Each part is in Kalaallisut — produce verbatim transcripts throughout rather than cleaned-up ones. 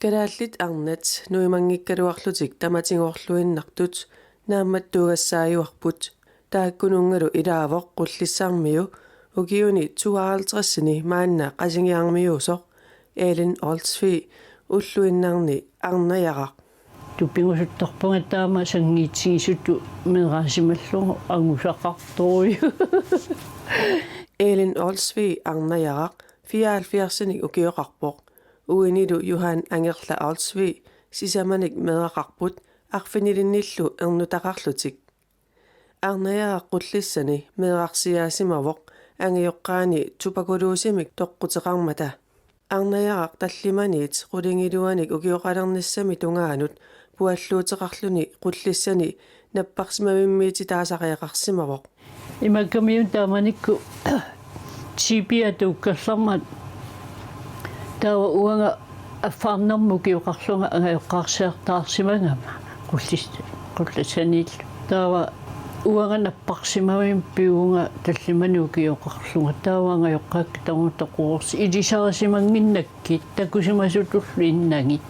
Kalaallit arnat nuimanngikkaluarlutik tamatigoorluinnartut naammattuugassaajuarput. Taakkununngalu ilaavoq Qullissarmiu ukiuni tooghalvtredsini maanna Qasigiarmiuusoq Ellen Olsvig ulluinnarni Arnajaraq. Tupigusuttarpunga taama sanngiitsigisutut meeraasimallugu angusaqartorujuk. Ellen Olsvig Arnajaraq fireoghalvfjerdsinik ukioqarpoq. Uinilu Johan Angerla Olsvig sisamanik meeraqarput arfinilinnillu ernutaqarlutik. Arnajaraq Qullissani meerarsiaasimavoq angajoqqaani tuberkulosimik toqquteqarmata. Arnajaraq tallimaniit qulingiluanik ukioqalernissami tungaanut pualluuteqarluni Qullissani napparsimavimmiititaasariaqarsimavoq. Imakkamiuna taamanikkut T B-a tuukkallarmat taava uanga affaarnarmut ukioqarlunga angajoqqaarsiartaarsimagama Qullis-, Qullissaniillu. Taava uanga napparsimavimmi pivunga tallimanik ukioqarlunga taava angajoqqaakka taama toqoreersut ilisarisimannginnakku takusimasutullu innagit.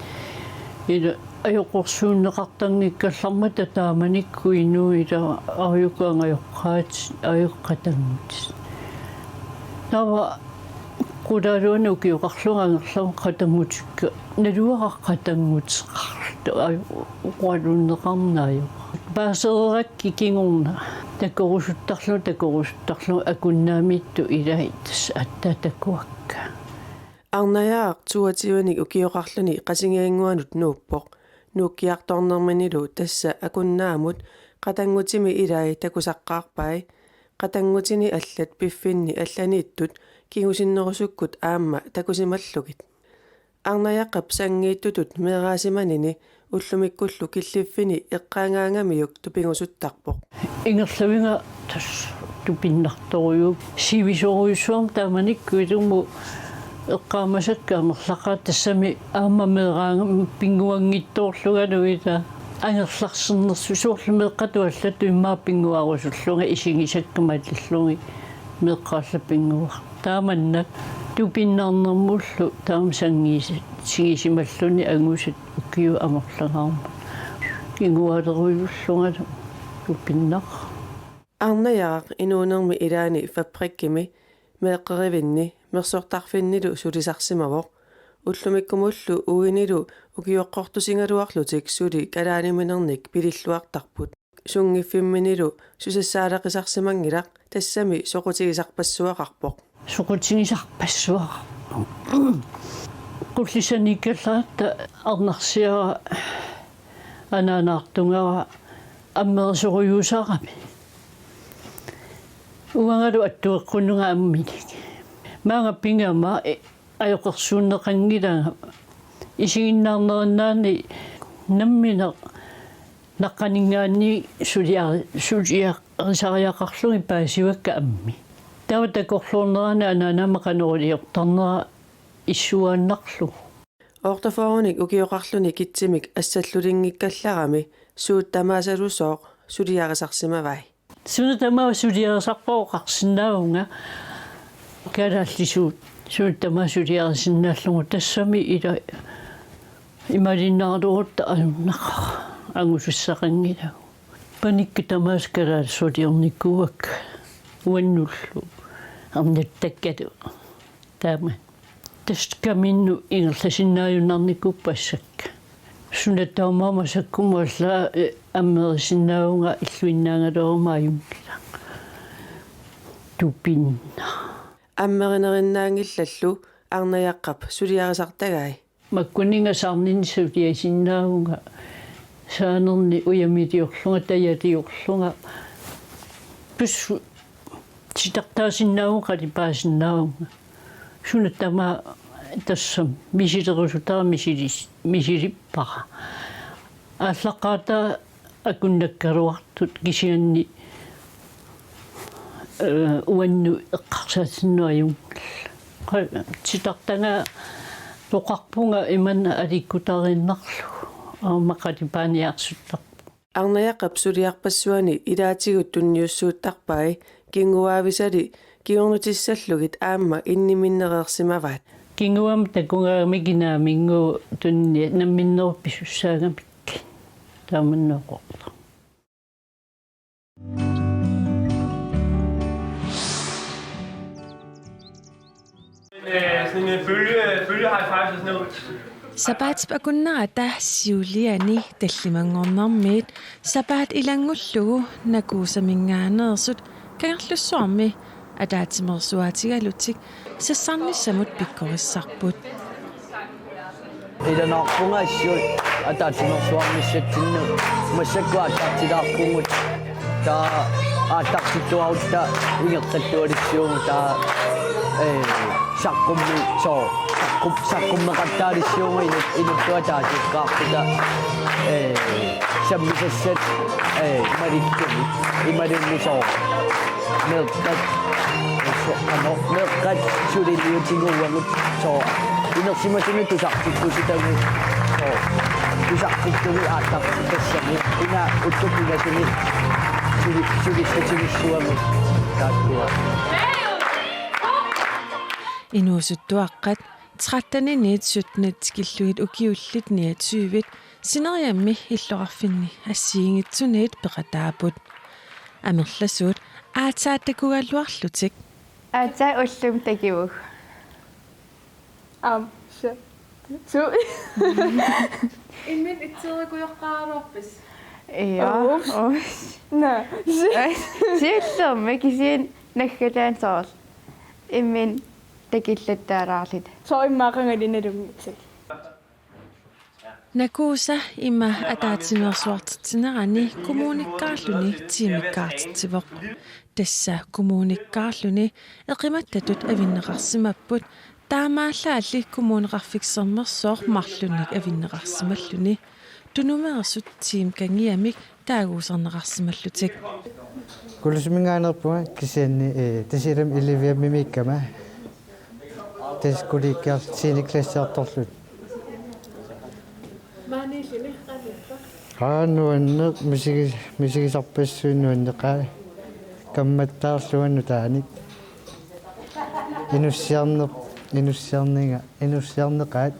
Ila ajoqersuunneqartanngikkallarmata taamanikkut inuit ila ajuku angajoqqaat ajuku qatanngutit. Taava qulaaluani ukioqarlunga angerlaruma qatanngutikka naluara qatannguteqarluta aju oqaluunneqarnaajuk. Paasereerakkit kingorna takorusuttarlunga takorusuttarlunga Akunnaamiittut ilai tassa aatsaat takuakka. Arnajaraq toogtyvenik ukioqarluni Qasigiannguanut nuuppoq. Nuukkiartornerminilu tassa Akunnaamut qatanngutimi ilai takusaqqaarpai. Qatanngutini allat piffinni allaniittut kingusinnerusukkut aamma takusimallugit. Arnajaqqap sanngiittutut meeraasimanini ullumikkullu killiffini eqqaagaangamiuk tupigusuttarpoq. Ingerlaviga tassa tupinnartorujuk. Sivisoorujussuarmik taamanikkut ilumut eqqaamasakka amerlaqaat tassami aamma meeraagama pinnguanngitsoorlungalu ila angerlarsernersoq soorlu meeqqatut allatut immaqa pinnguarusullunga isigisakka malillugit meeqqat allat pinnguartut. Taamannak tupinnarnermullu taama sanngiisi-, sanngiisimalluni angusat ukiut amerlangaarmata. Kinguaalerujullungalu tupinnaq. Arnajaraq inuunermi ilaani fabrikkimi meeqqerivinni mersortarfinnilu sulisarsimavoq. Ullumikkumullu uinilu ukioqqortusigaluarlutik suli kalaaliminernik pililluartarput. Sunngiffimminnilu susassaaleqisarsimanngilaq tassami soqutigisarpassuaqarpoq. Soqutigisarpassuaqarpoq. Qullissaniikkallaratta arnarsiara anaanaartugara ammerisorujussuusarami. Uangalu attueqqunnguara amminik. Maanga pigama e-, ajoqersuunneqanngilanga. Isiginnaarnerinnaani nammineq naqqaninngaanniit suliari-, suliarisariaqarlugit paasivakka ammit. Taava takorluuinerani anaanaamik qanoq iliortarnera issuaannarlugu. Otteogfyrrenik ukioqarluni Kitsimik assallulinngikkallarami suut tamaasalusooq suliarisarsimavai. Suna tamaat suliarisarpara oqarsinnaavunga. Kalaallisuut. Suna tamaat suliarisinnaallugu tassami ila imaaliinnaraluarutta ajunnaqaaq. Angusassaqanngilagut. Panikka tamaasa kalaallisuuliornikuuakka. Uannullu. Arnattakkalu. Taama. Tassa kaminnut ingerlasinnaajunnaarnikuupput assakka. Suna tamarmi massakkumut allaat, eh, amerisinnaavunga illuinnaagaluaruma ajunngilaq. Tupinnaq. Amerinerinnaanngillallu Arnajaqqap suliarisartagai. Makkuninnga saarnini suliarisinnaavunga saanerni ujamiliorlunga tajaliorlunga. Pis- titartaasinnaavunga qalipaasinnaavunga. Suna tamaat tassami misilerusutara misilis-, misilippara. Aallaqqaataat akunnakkaluartut kisianni, eh, uannut eqqarsaatinnut ajunngilaq. Qa-, titartagaq oqarpunga imanna aliikkutariinnarlugu. Aamma qalipaaniarsuttarpunga. Arnajaqqap suliarpassuani ilaatigut tunniussuuttarpai kinguaavisali kingornutissallugit aamma inniminnereersimavaat. Kinguaamik takugaangamik inaamminnguit tunniat namminneq pisussaagamik. Taamannooqortoq. Sapaatip akunnerata siuliani tallimanngornermiit sapaat ilanngullugu Nakuusaminngaanneersut Kangerlussuarmi ataatsimeersuaatigalutik sassarnissamut pikkorissarput. Ilanaarpunga assut ataatsimeersuarnissatsinnut massakkut aallartilaarpugut. Taava aallartittuarutta ingerlattualissiugut taava ee saqqummi soo saqqum saqqummeqattaalissiugut inut inuttut ataasiakkaarpugut ee sammisassat ee malikkut imaluunniit soo meeqqat soo ano meeqqat suliniutigut uagut soo inersimasunut tusartikkusutagut soo tusartikkugit aallartitassagit ina uttupingasuni suli sulissatsivissuagut taakkua. Inuusuttuaqqat tretten-iniit sytten-it tikillugit ukiullit niogtyve-t sineriammi illoqarfinni assigiinngitsuniit peqataapput. Amerlasuut aatsaat takugaluarlutik. Aatsaat ullumi takivugut. Aam, se. Su. Imminut itseerikujoqqaaraluarpisi. Ja. Ups. Ups. Naa. Siullermik kisianni naggataani soorlu. Imminut takillattaalaarluta. Soo immaqa qangali nalunngitsumik. Nakuusa ima ataatsimeersuartitsinerani kommunikkaarluni tiimikkaartitsivoq. Tassa kommunikkaarluni eqimattatut avinneqarsimapput taamaallaalli Kommuneqarfik Sermersooq marlunnik avinneqarsimalluni tunumeersut tiimkangiamik taaguusarneqarsimallutik. Kulusminngaanneerpunga kisianni ee Tasiilami Iliviammimiikkama. Tassa kollegial tiende klassiartorluta. Aa nuanneq misigi misigisarpassuit nuanneqaat kammattaarlunga nutaanik. Inussiarneq inussiarninga inussiarneqaat.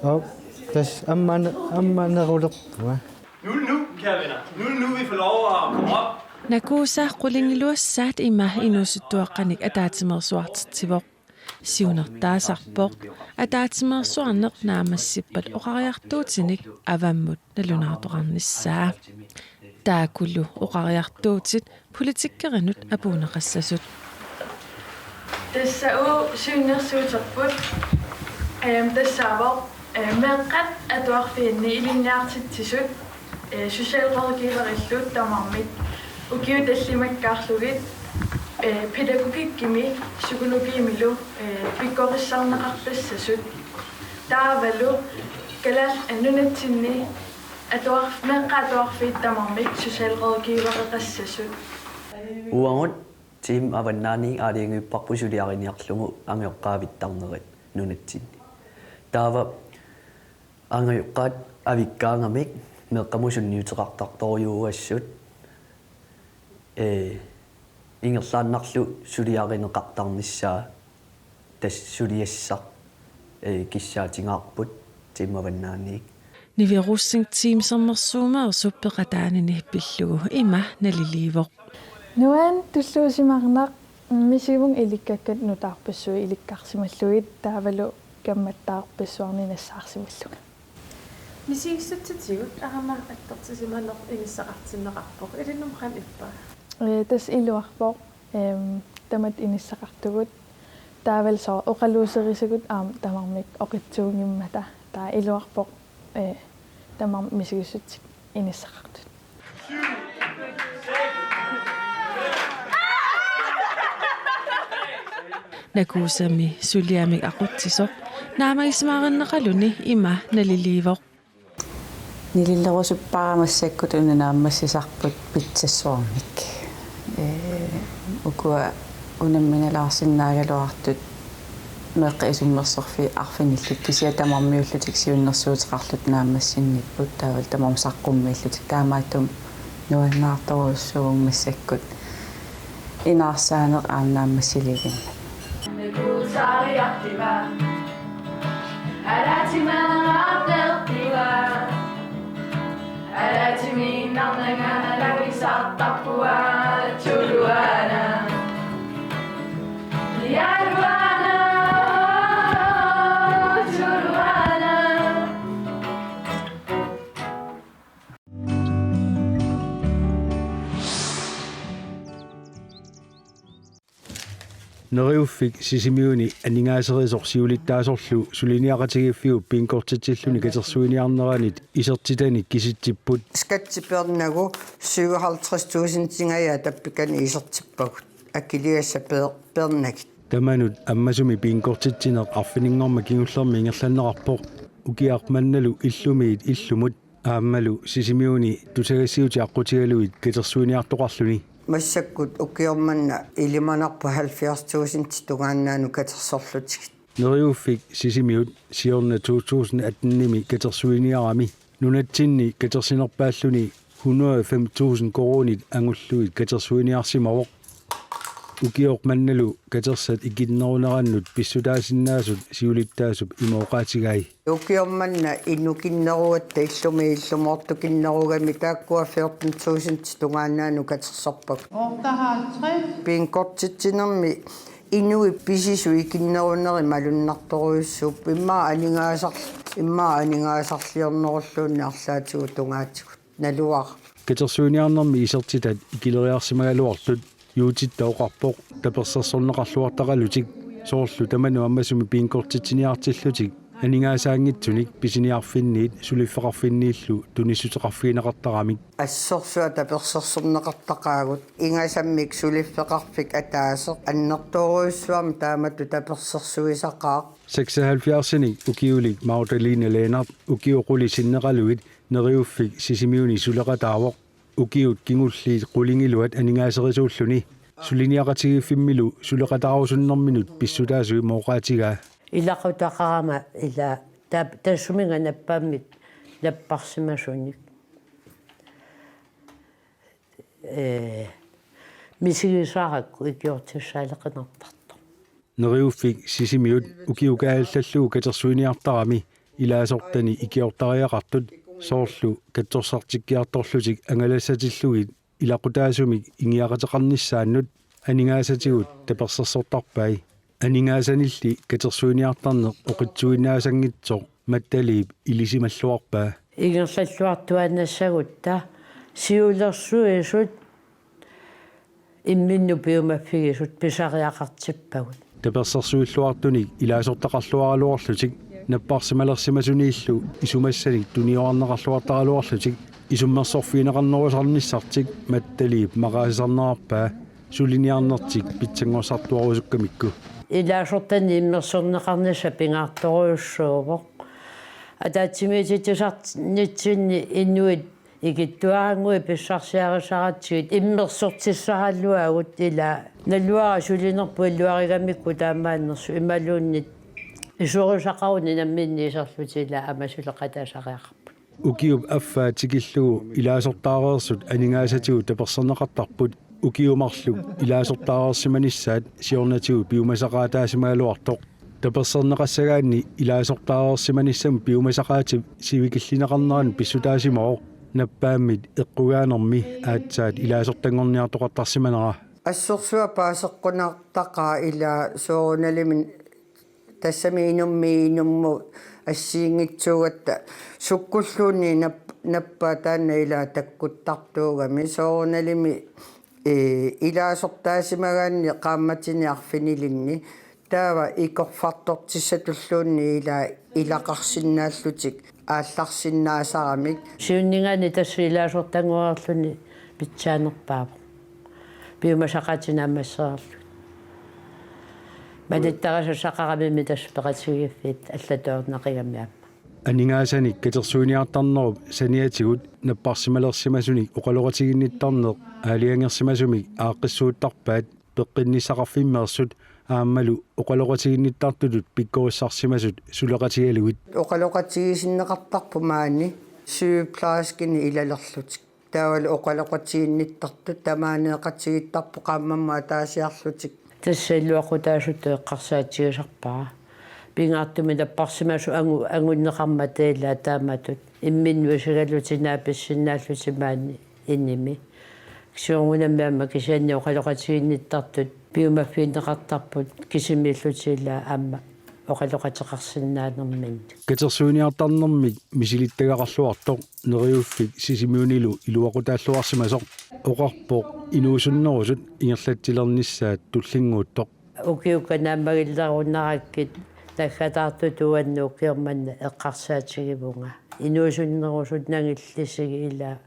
Op, tassa ammaane ammanerulerpunga. Nu er det nu, kære venner. Nu er det nu, vi får lov at komme op. Nakuusa qulingiluassaat ima inuusuttuaqqanik ataatsimeersuartitsivoq. Siunertaasarpoq ataatsimeersuarneq naammassippat oqariartuutinik avammut nalunaartoqarnissaa. Taakkulu oqariartuutit politikkerinut apuunneqassasut. Tassa uagut siunnersuuterput ehm tassaavoq ehm meeqqat atuarfianni ilinniartitsisut eh socialrådgiverillu tamarmik ukiut tallimakkaarlugit eh pædagogikkimi psykologiimilu eh pikkorissarneqartassasut. Taavalu Kalaallit Nunatsinni atuarf meeqqat atuarfiit tamarmik socialrådgivereqassasut. Uagut Team Avannaani aalajangiupparput suliariniarlugu angajoqqaavittarnerit nunatsinni. Taava angajoqqaat avikkaangamik meeqqamut sunniuteqartartorujuugassut ee ingerlaannarlu suliarineqartarnissaa tassa suliassaq ee kissaatigaarput Team Avannaaniit. Nivi Rosing Team Sermersuumeersup peqataanini pillugu ima naliliivoq. Nuann tulluusimaarnaq misigivunga ilikkakkat nutaarpassuit ilikkarsimallugit taavalu kammattaarpassuarnik nassaarsimallunga. Misigissutsitigut aamma attortisimaneq inissaqartinneqarpoq ilinnut qanoq ippa? Ee tassa iluarpoq ehm tamatta inissaqartugut taavalu soorlu oqaluuserisavut aamma tamarmik oqitsuunngimmata taava iluarpoq ee tamarmik misigissutsit inissaqartut. Nakuusami suliamik aqutsisoq naammagisimaarinneqaluni ima naliliivoq. Nilillerusuppara massakkut una naammassisarput pitsassuarnik. Ee ukua unamminalaarsinnaagaluartut meeqqat isummersorfiit arfinillit kisianni tamarmiullutik siunnersuuteqarlutik naammassinnipput taavalu tamarmik saqqummiillutik taamaattumik nuannaartorujussuuvunga massakkut Inaarsaaneq aamma naammassiliiginnarpoq. Neriuffik Sisimiuni aningaaserisoq siulittaasorlu suliniaqatigiiffiup bingortitsilluni katersuiniarneranit isertitanik kisitsipput. Skatti peernagu syvoghalvtreds tusindingajaat tappikani isertippagut. Akiligassat peer-, peernagit. Tamanut ammasumik bingortitsineq arfininngormat kingullermik ingerlanneqarpoq. Ukiaq mannalu illumiit illumut aammalu Sisimiuni tusagassiutit aqqutigalugit katersuiniartoqarluni. Massakkut ukioq manna ilimanarpoq halvfjerds tusindit tungaannaanut katersorlutigit. Neriuffik Sisimiut siorna to tusind atten-imi katersuiniarami nunatsinni katersinerpaalluni hundrede og fem tusind koruunit angullugit katersuiniarsimavoq. Ukioq mannalu katersat ikinnerunerannut pissutaasinnaasut siulittaasup ima oqaatigai. Ukioq manna inukinnerugatta illumi illumoortukinnerugami taakkua fjorten tusind tungaannaanut katersorpagut. Otteoghalvtreds. Bingortitsinermi inuit pisisut ikinnerunerit malunnartorujussuupput, immaqa aningaasar-, immaqa aningaasarliornerulluunniit arlaatigut tungaatigut. Naluara. Katersuiniarnermi isertitat ikileriarsimagaluartut Juutitta oqarpoq tapersersorneqarluartaqalutik, soorlu tamanut ammasumik bingortitsiniartillutik aningaasaanngitsunik pisiniarfinniit suliffeqarfinniillu tunissuteqarfigineqartaramik. Assorsuaq tapersersorneqartaqaagut ingasammik suliffeqarfik ataaseq annertoorujussuarmik taamatut tapersersuisaqaaq. Seksoghalvfjerdsinik ukiulik Magdalene Lennert ukioq quli sinneqalugit Neriuffik Sisimiuni suleqataavoq. Ukiut kingulliit qulingiluat aningaaserisuulluni suliniaqatigiiffimmilu suleqataarusunnerminut pissutaasut ima oqaatigaa. Ilaqutaqarama ila ta-, tassuminnga nappaammik napparsimasunik. Ee, misigisaarakku ikiortissaaleqinartartoq. Neriuffik Sisimiut ukiup kaajallallugu katersuiniartarami ilaasortani ikiortariaqartut, soorlu katsorsartikkiartorlutik angalassatillugit ilaqutaasumik ingiaqateqarnissaannut, aningaasatigut tapersersortarpai. Aningaasanilli katersuiniartarneq oqitsuinnaasanngitsoq Mattaliip ilisimalluarpaa. Ingerlalluartuaannassagutta siulersuisut imminnut piumaffigisut pisariaqartippagut. Tapersersuilluartunik ilaasortaqarluaraluarlutik napparsimalersimasuniillu isumassanik tuniorarneqarluartaraluarlutik isummersorfigineqarnerusarnissartik Mattaliip maqaasisarnerarpaa suliniarnertik pitsanngorsartuarusukkamikku. Ilaasortanik immersorneqarnissaq pingaartorujussuuvoq. Ataatsimiititsisarnitsinni inuit ikittuarannguit pissarsiarisaratsigit immersortissaraluagut, ila naluara sulinerput illuarigamikku taamaannersut imaluunniit isurisaqarunik namminneq iserlutik ila aamma suleqataasariaqarput. Ukiup affaa tikillugu ilaasortaareersut aningaasatigut taperserneqartarput, ukiut marluk ilaasortaareersimanissaat siornatigut piumasaqaataasimagaluartoq. Taperserneqassagaanni ilaasortaareersimanissamut piumasaqaatip sivikillineqarneranut pissutaasimavoq, nappaammit eqqugaanermi aatsaat ilaasortanngorniartoqartarsimanera. Assorsuaq paaseqqunartaqaaq ila soorunalimi tassami inummiit inummut assigiinngitsuugatta sukkulluunniit nap-, nappaa taanna ila takkuttartuugami soorunalimi, ee, ilaasortaasimagaanni qaammatini arfinilinni taava ikorfartortissatulluunniit ila ilaqarsinnaallutik aallarsinnaasaramik. Siunninngaanniit tassa ilaasortanngoreerluni pitsaanerpaavoq. Piumasaqaatinik naammassereerluni. Manittarisassaqaramimmi tassa peqatigiiffiit allatoornaqigami aamma. Aningaasanik katersuiniartarnerup saniatigut napparsimalersimasunik oqaloqatiginnittarneq aalajangersimasumik aaqqissuuttarpaat peqqinnissaqarfimmeersut aammalu oqaloqatiginnittartutut pikkorissarsimasut suleqatigalugit. Oqaloqatigisinneqartarput maani sygeplejerskinik ilalerlutik. Taavalu oqaloqatiginnittartut tamaaneeqatigiittarput qaammammut ataasiarlutik. Tassa iluaqutaasutut eqqarsaatigisarpara. Pingaartumik napparsimasut angu-, angunneqarmata ilaa taamatut. Imminnut isigalutik naapissinnaallutik maani inimi. Kisianni unami aamma kisianni oqaloqatiginnittartut piumaffigineqartarput kisimiillutik ilaa aamma oqaloqateqarsinnaanerminnik. Katersuiniartarnermik misilittagaqarluartoq Neriuffik Sisimiunilu iluaqutaalluarsimasoq oqarpoq inuusunnerusut ingerlatsilernissaat tullinnguuttoq. Ukiukka naammagillerunarakkit naggataartutut uannut ukioq manna eqqarsaatigivunga. Inuusunnerusut nangillisigit ilaa.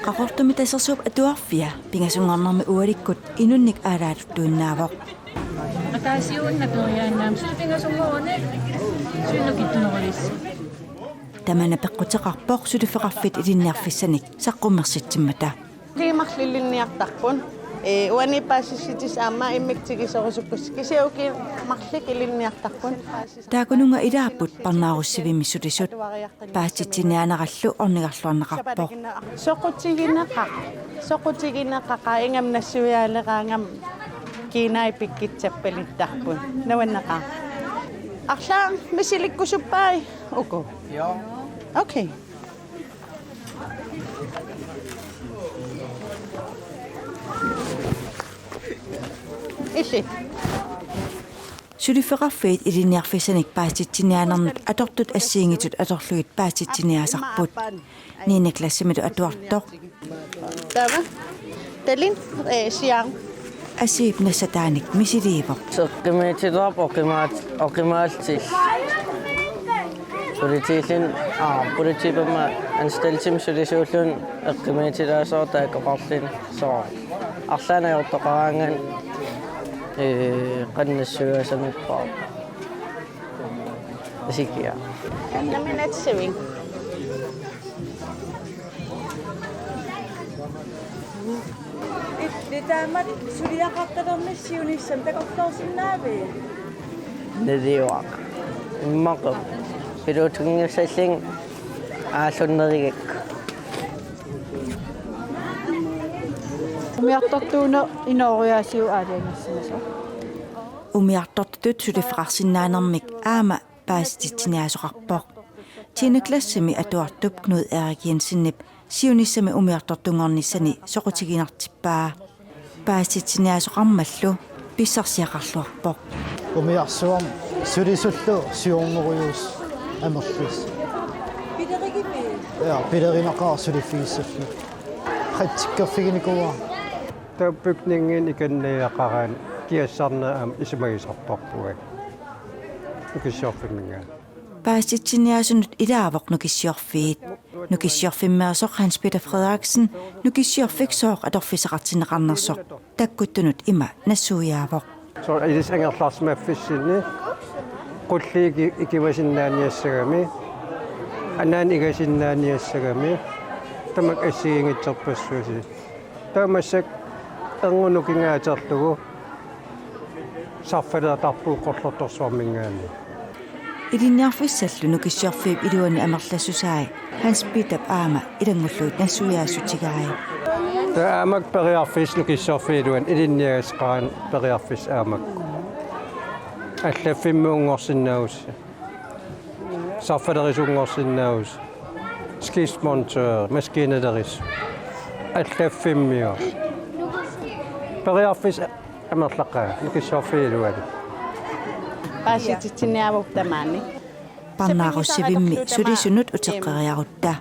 Qaqortumi Tasersuup Atuarfia pingasunngornermi ualikkut inunnik aalaaluttuinnaavoq. Ataasiuunna periaannaam sulifingasunngoruni suinnukittunerulissi. Tamanna peqquteqarpoq suliffeqarfiit ilinniarfissanik saqqummersitsimmata. Ukiut marluk ilinniartarput. Ee, uani paasissutissat aamma immikkut tikisorusukkussi. Kisianni ukiut marluk ilinniartarput. Taakkununnga ilaapput parnaarussivimmi sulisut. Paasititsiniaanerallu ornigarluarneqarpoq. Soqutigineqaaq. Soqutigineqaqaaq ingammik nassuiaaleraangama kiinai pikkitsappalittarput. Nuanneqaaq. Arlaat misilikkusuppai uku. Okay. Illit. Suliffeqarfiit ilinniarfissanik paasititsiniaanernut atortut assigiinngitsut atorlugit paasititsiniaasarput. Niende klassimilu atuartoq. Taava. Talin, eh, siang. Asiip nassataanik misiliivoq. Eqqumiitsulerpoq oqimaat-, oqimaallutik. Politiillutik, aa, politiit aamma anstaltimik sulisuulluni eqqumiitsulaassooq taakku oqarluni. Soorlu arlaannik ajortoqaraangat, ee, qanoq nassuiaasanngorpara. Isigiga. Nammineq nassavik. Illit taamatut suliaqartalernissi siunissami takorloorsinnaavit? Neriuaq. Immaqa. Piluutunngissalling aallunnerigakku. Umiartortuuneq inooriaasiup aalajangersimasoq. Umiartortutut suliffeqarsinnaanermik aamma paasititsiniaasoqarpoq. Tiende klassimi atuartup Knud Erik Jensenip siunissami umiartortunngornissani soqutiginartippaa. Paasititsiniaasoqarmallu pissarsiaqarluarpoq. Umiarsuarmi sulisullu siornerujuusoq amerlasuut. Pilerigimmi? Ja, pilerinaqaaq suliffigissallugu. Qatsikkerfiginikuuara. Taava bygninginik ikinniagaqaraanni kiassarneq aamma isumagisartorpugut. Nukissiorfimminngaanniit. Paasititsiniaasunut ilaavoq Nukissiorfiit. Nukissiorfimmeersoq Hans Peter Frederiksen Nukissiorfik sooq atorfissaqartinneqarnersoq takkuttunut ima nassuiaavoq. Soorlu ilissi angerlarsimaffissinni qulliit iki-, ikivasinnaaniassagami, anaanat igasinnaaniassagami, tamakku assigiinngitsorpassuusi. Taava massakkut erngup nukingaa atorlugu sarfalaatarpugut Qorlortorsuarminngaanniit. Ilinniarfissallu Nukissiorfiup iluani amerlassusai Hans Petep aamma ilanngullugit nassuiaassutigai. Taava aamma periarfissaq Nukissiorfiup iluani ilinniagassaqaraanni periarfissaq aamma allaffimmiunngorsinnaavusi. Sarfalerisunngorsinnaavusi. Skibsmontør, maskiinalerisut. Allaffimmiut. Periarfissaq amerlaqaaq, Nukissiorfiup iluani. Paasititsiniaavoq tamaani. Parnaarussivimmi sulisunut uteqqeriarutta.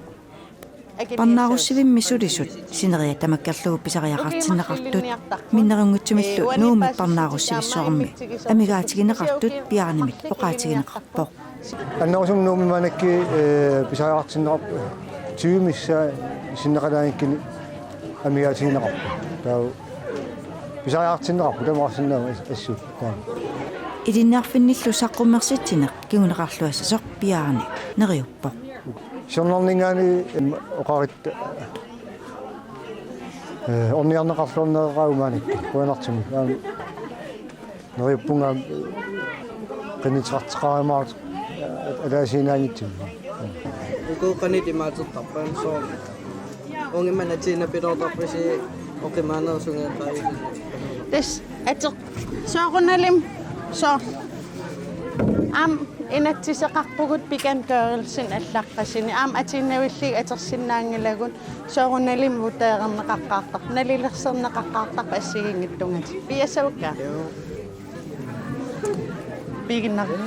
Parnaarussivimmi sulisut sineriak tamakkerlugu pisariaqartinneqartut, minnerunngitsumillu Nuummi parnaarussivissuarmi amigaatigineqartut Bjarnemit oqaatigineqarpoq. Annerusumik Nuummi maannakkut, ee, pisariaqartinneqarput tyve missaat sinneqalaanngikkunik amigaatigineqarput. Taava pisariaqartinneqarput tamarsinnaam as-, assut taama. Ilinniarfinnillu saqqummersitsineq kinguneqarluassasoq Bjarne neriuppoq. Siornarninngaanniit, em, oqaritta-, Eh, ornigarneqarluarneqaaq maanikkut, qujanartumik. Aamma neriuppunga qinnuteqartoqarumaartoq ataasiinnaanngitsumik. Uku qanoq imaatertarpa, soorlu? Uunga imannak atiinnarpiloortarpisi oqimaanerusungeeqqaajusi? Tassa ateq soorunalimi soorlu. Aamma inatsiseqarpugut bekendtgørelsen allaqqasini. Aamma atiinnavillugit atorsinnaanngilagut, soorunalimi vurdeerneqaqqaartarpoq, nalilersorneqaqqaartarpoq assigiinngitsungatik. Piassavakka? Piiginnaruk.